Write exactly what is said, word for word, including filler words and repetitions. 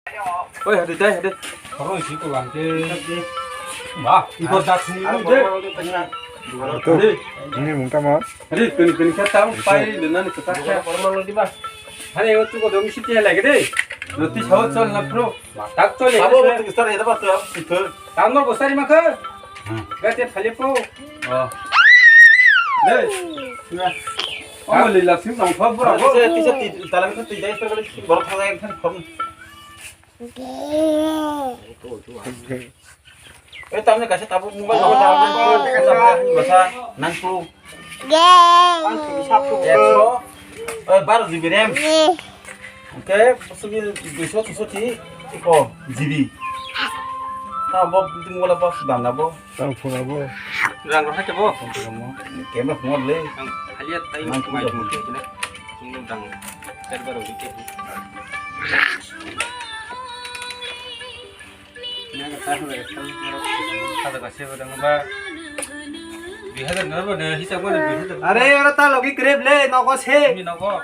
Oi, hadi dai, hadi. Khorok si ko lang ke. Ba, ibo da thung ni de. Hadi. Ini mungkin mau. Hadi, kini kini kata pai de nan kata. Khorok mang di ba. Hadi, o tu ko dong si te lagi de. Roti sao chol na pro. Tak chol. Abo tu sar heda ba tu. Tangno bosari makhe. Gate phale po. Oh. Dei. Amo lila sim nang pha bura. Tisa, tisa, ti, talang ko ti dai, talang ko borok thang dai, thang phone. Eh, tamne kaisa tabuk mobile number ta, basa, nang tu. Ang tu sap tu. Ekso, eh, baro G B RAM. Oke, sugi duiso teisoti iko G B. Ta bo mobile bo dam na bo. Tang phone abo. Rang rohai ke bo. Camera phone le. Ang halia tai mai phone ke na. Phone dang. Server ro ke. Ada kasih pada ngapa? Dui hajar ngapa nih? Hisab mana dui hajar? Are, ora ta logi grab le, noko se. Ini noko.